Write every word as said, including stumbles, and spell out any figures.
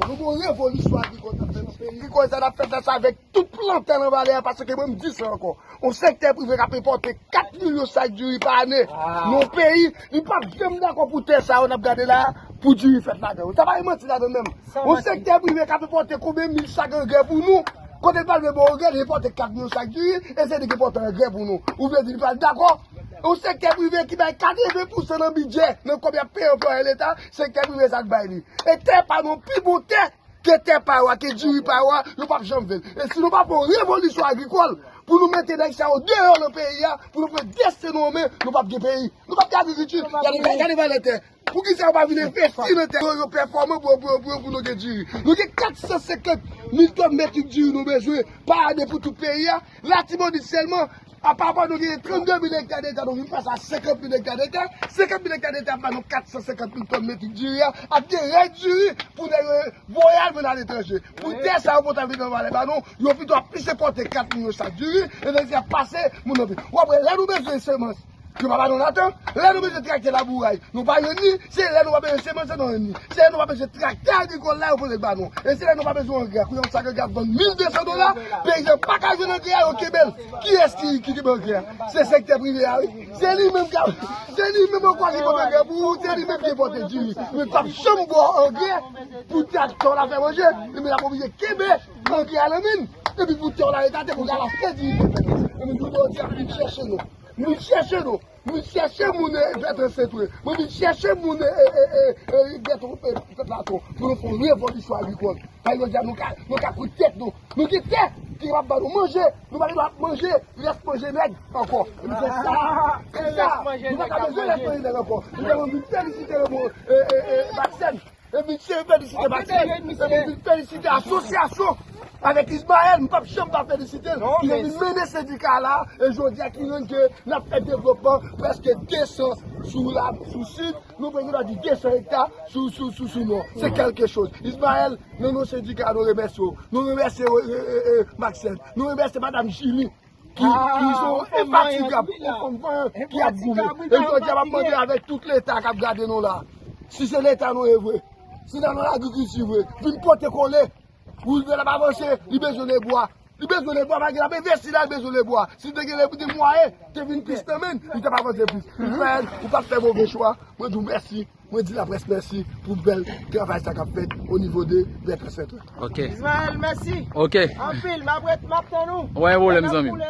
Nou gen yon revolisyon agrikòl k ap fèt nan peyi. Agrikòl sa n ap fè fas avèk tout plantè nan vale a, paske mwen m di sa ankò. Yon sektè prive k ap enpòte kat milyon sak diri pa ane nan yon peyi, li p ap janm dakò pou tè sa yo n ap gade la a, pou diri fèt ladan yo. Sa pa gen manti ladan menm. Yon sektè prive k ap enpòte konbyen mil sak angrè pou nou, kote l pral vle ba w angrè, li enpòte kat milyon sak diri, e se li ki enpòte angrè pou nou. Ou vle di li pral dakò? Yon sektè prive ki bay katreven pousan nan bidjè, nan kòb y ap peye anplwaye leta, sektè prive sa k bay li. E tè pa nou, pi bon tè, ke tè pa yo a, ke diri pa yo a, yo p ap janm vle l. E si nou pa fè yon revolisyon agrikòl pou nou mete nèg sa yo deyò nan peyi a, pou nou pran desten nou an men, nou p ap gen peyi. Nou p ap gen agrikilti. Gade, gade valè tè. Poukisa yo pa vin envesti nan tè yo, yo pèfòme pou, pou, pou, pou nou gen diri? Nou gen kat san senkant mil tòn metrik diri nou bezwen pa ane pou tout peyi a. Latibonit sèlman, apa pa nou gen trannde mil ekta deta, nou vin pase a senkant mil ekta deta. Senkant mil ekta deta ap ba nou kat san senkant mil tòn metrik diri a, ap gen rès diri pou nèg yo voye al vann aletranje. Pou tè sa yo potap vin nan valè ba nou, yo pito ap plis enpòte kat milyon sak diri, e nèg sa ap pase moun nan peyi. W ap wè, lè nou bezwen semans, yo pa ba nou ladan. Lè nou bezwen traktè labouray, nou pa jwenn li. Se lè nou pa bezwen semans, nou jwenn li. Se lè nou pa bezwen traktè agrikòl la, yo poze l ba nou. E se lè nou pa bezwen angrè. Kounye a, yon sak angrè ap vann mil de san dola. Peyizan pa ka jwenn angrè a, yo kenbe l. Kiyès ki, ki kenbe angrè a? Se sektè prive a, wi. Se li menm ki ap, se li menm ankò ki pote angrè pou ou, se li menm ki enpòte diri. Men p ap janm ba w angrè pou traktè w la fè manje. Li menm l ap oblije kenbe angrè a nan men l. Epi pou tè w la rete atè pou w ka al achte diri. Epi jodi a, vin chèche nou. Vin chèche nou. Vin chèche moun, e, Vètran Sentwe. Mwen vin chèche moun, e, e, e, e, e, Vètran, e, Platon. Pou nou fè yon revolisyon agrikòl. Paske jodi a, nou ka, nou ka kout tèt nou. Nou gen tè ki kapab ba nou manje. Nou pa gen dwa ap manje rès manje nèg ankò. Epi se sa, se sa. Nou pa ka bezwen rès manje nèg ankò. Nou te vin felisite le mo, e, e, e, Maxène. Epi se felisite Maxène. Epi vin felisite asosyasyon avèk Ismaël. M p ap janm pa felisite l. Ki te vin mennen sendika la. E jodi a ki rann ke n ap fè devlopman prèske de san sou la, sou sid. Nou prèske ta di de san ekta sou, sou, sou, sou nò. Se kèlke choz. Ismaël, nan non sendika, nou remèsye w. Nou remèsye, e, e, e, Maxène. Nou remèsye madanm Julie. Ki, ki son enfatigab, yon fanm vanyan ki ap goumen. E jodi a, m ap mande avèk tout Leta k ap gade nou la, si se Leta nou ye vre, si nan, nan lagrikilti vre, vin pote kole. Woodville ap avanse, li bezwen lebwa. Li bezwen lebwa, malgre l ap envesti la, li bezwen lebwa. Si l te gen lebwa, te mwayen, te vin plis nan men l, li t ap avanse plis. Ismaël, ou pa t fè move chwa. Mwen di w mèsi. Mwen di laprès mèsi pou bèl travay sa k ap fèt o nivo de Vètran Sentwe. Ok. Ismaël, mèsi. Ok. Anpil, m ap ret, m ap tann ou. Wè, pwoblèm, zanmi m.